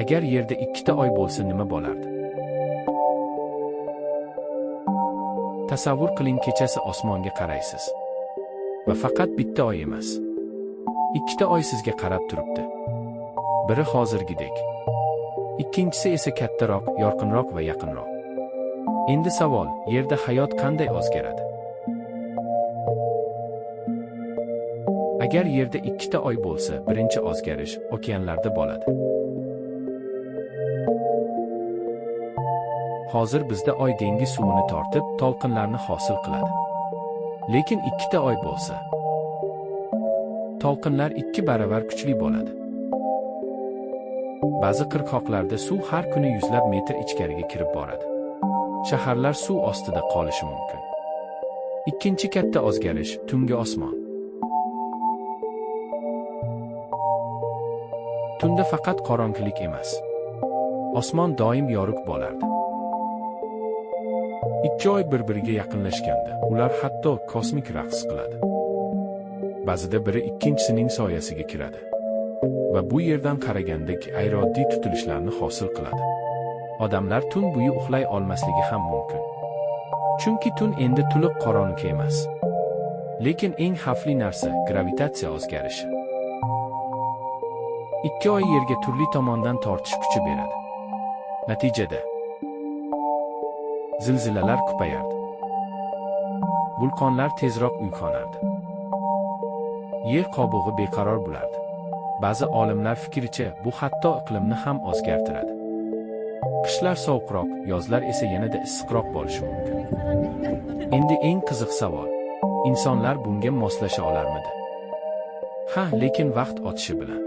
Agar Yerda ikkita oy bo'lsa, nima bo'lardi? Tasavvur qiling, kechasi osmonga qaraysiz. Va faqat bitta oy emas. Ikkita oy sizga qarab turibdi. Biri hozirgidek. Ikkinchisi esa kattaroq, yorqinroq va yaqinroq. Endi savol, Yerda hayot qanday o'zgaradi? Agar Yerda ikkita oy bo'lsa, birinchi o'zgarish okeanlarda bo'ladi. Hozir bizda oy dengiz suvini tortib, to'lqinlarni hosil qiladi. Lekin ikkita oy bo'lsa, to'lqinlar 2 baravar kuchli bo'ladi. Ba'zi qirg'oqlarda suv har kuni yuzlab metr ichkariga kirib boradi. Shaharlar suv ostida qolishi mumkin. Ikkinchi katta o'zgarish tungi osmon. Tunda faqat qorong'ilik emas. Osmon doim yorug' bo'lardi. Ikki oy bir-biriga yaqinlashganda, ular hatto kosmik raqs qiladi. Ba'zida biri ikkinchisining soyasiga kiradi. Va bu yerdan qaraganda g'ayrioddiy tutilishlarni hosil qiladi. Odamlar tun bo'yi uxlay olmasligi ham mumkin. Chunki tun endi to'liq qorong'i emas. Lekin eng xavfli narsa gravitatsiya o'zgarishi. Ikki oy Yerga turli tomondan tortish kuchi beradi. Natijada zilzilalar ko'payardi. Vulqonlar tezroq uyg'onardi. Yer qobig'i beqaror bo'lardi. Ba'zi olimlar fikricha, bu hatto iqlimni ham o'zgartiradi. Qishlar sovuqroq, yozlar esa yanada issiqroq bo'lishi mumkin. Endi eng qiziq savol. Insonlar bunga moslasha olarmidi? Ha, lekin vaqt o'tishi bilan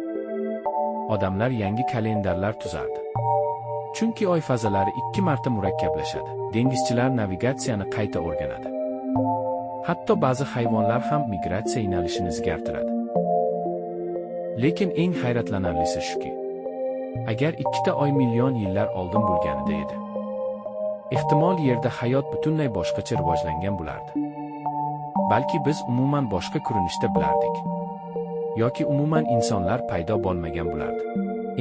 odamlar yangi kalendarlar tuzardi. Chunki oy fazalari 2 marta murakkablashadi. Dengizchilar navigatsiyani qayta o'rganadi. Hatto ba'zi hayvonlar ham migratsiya yo'nalishini o'zgartiradi. Lekin eng hayratlanarlisi shuki, agar ikkita oy million yillar oldin bo'lganida edi, ehtimol Yerda hayot butunlay boshqacha rivojlangan bo'lardi. Balki biz umuman boshqa ko'rinishda bilardik. Yoki umuman insonlar paydo bo'lmagan bo'lardi.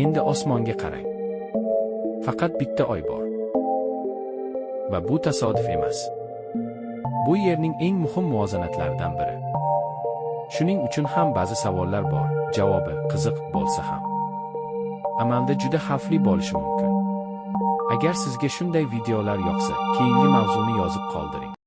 Endi osmonga qarang. Faqat bitta oy bor. Va bu tasodif emas. Bu Yerning eng muhim muvozanatlaridan biri. Shuning uchun ham ba'zi savollar bor, javobi qiziq bo'lsa ham amalda juda xavfli bo'lishi mumkin. Agar sizga shunday videolar yoqsa, keyingi mavzuni yozib qoldiring.